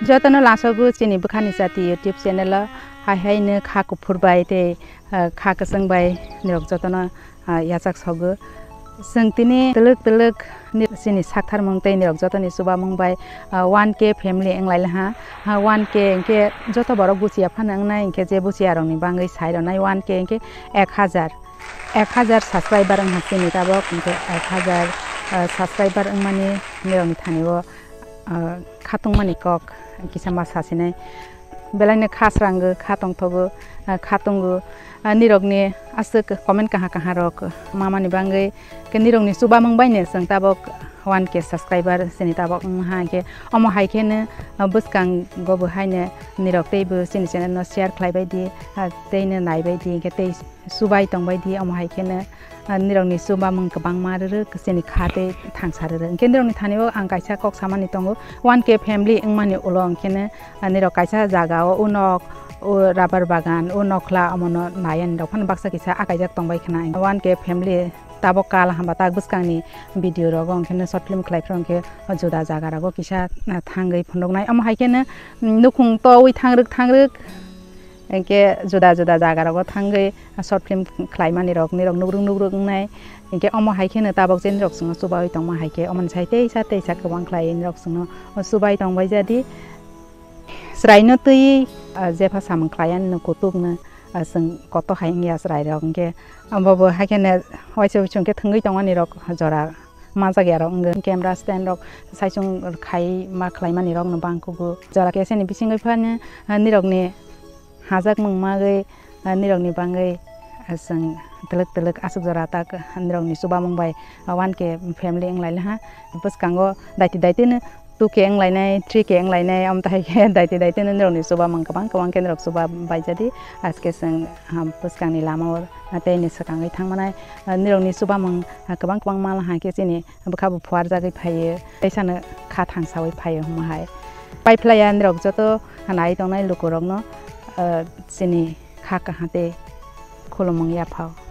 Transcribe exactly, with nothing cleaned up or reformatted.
Jotono lasogo chini Bwkhani Jati YouTube channel o, hai hai no kha kuphur bai tei, ah, kha kwchwng bai nirok jotono, ah, yachak sogo. Chwng tini twlwk twlwk ni chini sakthar mung tei nirok jotoni chubamung bai, ah, one K family wnglai laha. Ha, one K hwnkhe joto borok buchiya phano wngnai, hwnkhe je buchiya rokni bagwi sai rwnai one K hwnkhe ek hajar, ek hajar subscriber wngha chini tabok, hwnkhe ek hajar, ah, subscriber wngmani nirokni thani o, ah, khatungmani kok kisa ma sasinai. Belaino kha srango, kha tongthogo, ah, kha tongo. Ah, nirokni aswk comment kaha kaha rok mamani bagwi, khe nirokni chubamung baino chwng tabok one K subscriber chini tabok wngha, hwnkhe omo hai kheno, ah, bwskango bo haino nirok teibo chini channel no share khlai bai di, ah, teino nai bai di, hwnkhe tei chubai tong bai di, omo hai kheno, ah, nirokni chubamung kwbangma rwrwk chini kha tei thangsa rwrwk. Hwnkhe nirokni thani o ang kaisa kok samani tongo, one K family wngmani ulo hwnkhe no, ah, nirok kaisa jaga o, o nok, o rubber bagan, o nokhla, omono nai ani rok phano baksa kisa akaijak tong bai khna. One K family tabok kal hamba tak bwskangni video rogo hwnkhe no short film khlai phuru hwnkhe juda jaga rogo kisa, ah, thangwi phunuknai. Omo hai kheno, mm, nukhung towi thangrwk thangrwk, hwnkhe juda juda jaga rogo thangwi short film khlaimani rok nirok nugruk nugruk wngnai. Hwnkhe omo hai kheno tabok je nirok chwngno chubawi tongma hai khe omoni sai teisa teisa kwbang khlai nirok chwngno chubai tong bai jadi. Chwraino twi, ah, jepha samung khlai ani no kutuk no, ah, chwng koto hai wngya chwrai rok hwnkhe, ah, bobo hai kheno waisa wuisu hwnkhe thwngwi tongmani rok jora majak ya rok wngkha. Camera stand rok saichung khai ma khlai mani rok no bang kugo. Jora keseni bisingwi phano, ah, nirok ni hajak mung magwi, ah, nirok ni bangwi, ah, chwng twlwk twlwk aswk jora tak nirok ni chubamung bai, ah, one K family wng lai laha. Bwskango daiti daiti no two K wng lainai, three K wng lainai, omo tai khe daiti daiti no nirok ni chubamung kwbang kwbang khe nirok chuba bai jadi. Aske chwng, ah, bwskang ni lama o, ah, tei ni swkangwi thang manai, ah, nirok ni chubamung, ah, kwbang kwbang mal hai khe chini bwkha bo phuar jagwi phaio, teisa no kha thangsawi phaio hwnma hai. Pai phlai ya nirok joto nai tongnai luku rok no, ah, chini kha kaha tei khulumung yaphao.